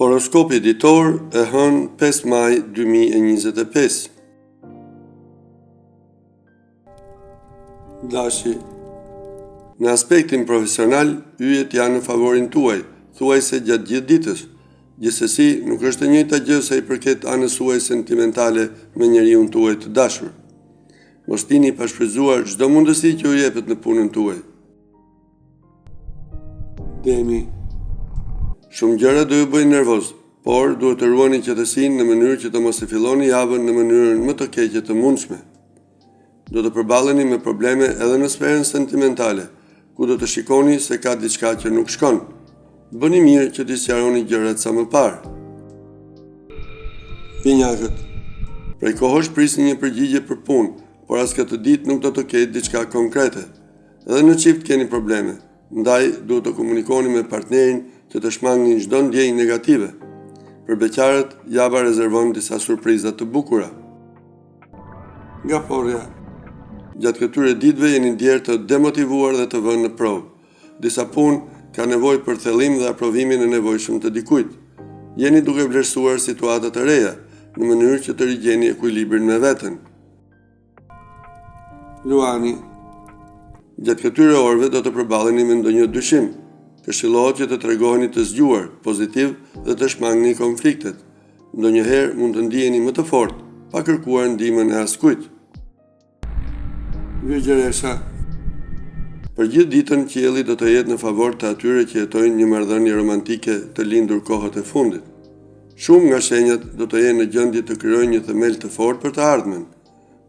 Horoskopi ditor e hënë 5 maj 2025. Dashi Në aspektin profesional, yjet janë në favorin tuaj, thuajse gjatë gjithë ditës. Gjithsesi, nuk është e njëjta gjë sa i përket anës suaj sentimentale me njeriun tuaj të dashur. Mos lini pa shfrytëzuar çdo mundësi që ju jepet në punën tuaj. Demi. Shumë gjëra do ju bëjnë nervoz, por duhet të ruani qetësinë në mënyrë që të mos e filloni javën në mënyrën më të keqe të mundshme. Do të përballeni me probleme edhe në sferën sentimentale, ku do të shikoni se ka diçka që nuk shkon. Bëni mirë që t'i sqaroni gjërat sa më parë. Binjakët. Prej kohësh prisni një përgjigje për punë, por as këtë ditë nuk do të ketë diçka konkrete. Edhe në çift keni probleme, ndaj duhet të komunikoni me partnerin që të shmangni çdo ndjenjë negative. Për beqarët, java rezervon disa surpriza të bukura. Gaforrja. Gjatë këtyre ditëve jeni ndjerë të demotivuar dhe të vënë në provë. Disa punë kanë nevojë për thellim dhe aprovimin e nevojshëm të dikujt. Jeni duke vlerësuar situata të reja, në mënyrë që të rigjeni ekuilibrin me veten. Luani. Gjatë këtyre orëve do të përballeni me ndonjë dyshim. Këshillohet që të tregoheni të zgjuar, pozitiv dhe të shmangni konfliktet. Ndonjëherë mund të ndiheni më të fortë, pa kërkuar ndihmën e askujt. Virgjëresha Për gjithë ditën qielli do të jetë në favor të atyre që jetojnë një marrëdhënie romantike të lindur kohët e fundit. Shumë nga shenjat do të jenë në gjendje të krijojnë një themel të fortë për të ardhmen.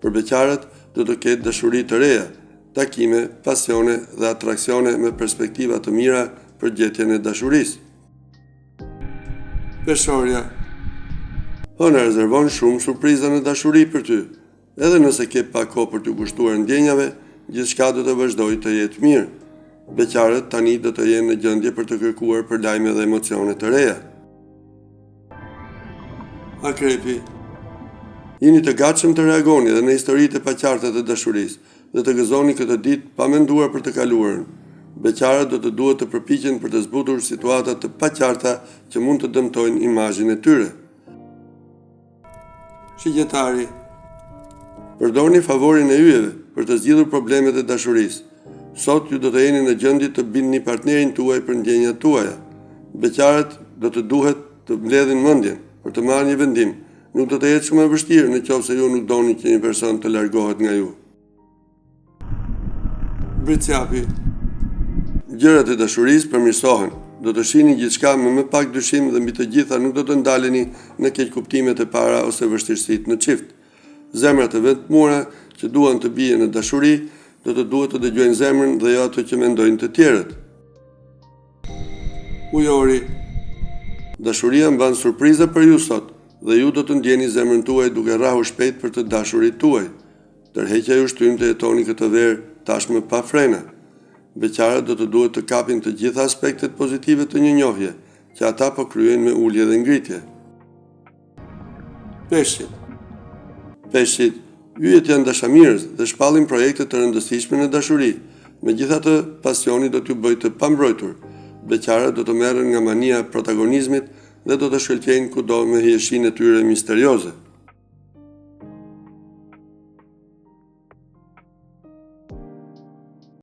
Për beqarët do të ketë dashuri të reja, takime, pasione dhe atraksione me perspektiva të mira për gjetjen e dashurisë. Peshorja Hëna rezervon shumë surpriza në dashuri për ty. Edhe nëse ke pak kohë për t'u kushtuar ndjenjave, gjithçka do të vazhdojë të jetë mirë. Beqarët tani do të jenë në gjendje për të kërkuar për lajme dhe emocione të reja. Akrepi Jini të gatshëm të reagoni edhe në historitë e paqarta të dashurisë dhe të gëzoni këtë ditë pa menduar për të kaluarën. Beqarët do të duhet të përpiqen për të zbutur situata të paqarta që mund të dëmtojnë imazhin e tyre. Shigjetari Përdorni favorin e yjeve për të zgjidhur problemet e dashurisë. Sot ju do të jeni në gjendje të bindni partnerin tuaj për ndjenjat tuaja. Beqarët do të duhet të mbledhin mendjen për të marrë një vendim. Nuk do të jetë shumë e vështirë në qoftë se ju nuk doni që një person të largohet nga ju. Bricjapi Gjërat e dashurisë përmirësohen. Do të shihni gjithçka me më pak dyshim dhe mbi të gjitha nuk do të ndaleni në keqkuptimet e para ose vështirësitë në çift. Zemrat e vetmuara që duan të bien në dashuri, do të duhet të dëgjojnë zemrën dhe jo atë që mendojnë të tjerët. Ujori Dashuria mban surpriza për ju sot dhe ju do të ndjeni zemrën tuaj duke rrahur shpejt për të dashurit tuaj. Tërheqja ju shtyn të jetoni këtë verë tashmë pa frena. Beqarët do të duhet të kapin të gjitha aspektet pozitive të një njohje, që ata po kryejnë me ulje dhe ngritje. Peshqit Peshqit, yjet janë dashamirës dhe shpallin projekte të rëndësishme në dashuri. Megjithatë, pasioni do t'ju bëjë të pambrojtur. Beqarët do të merren nga mania e protagonizmit dhe do të shkëlqejnë kudo me hijeshinë e tyre misterioze.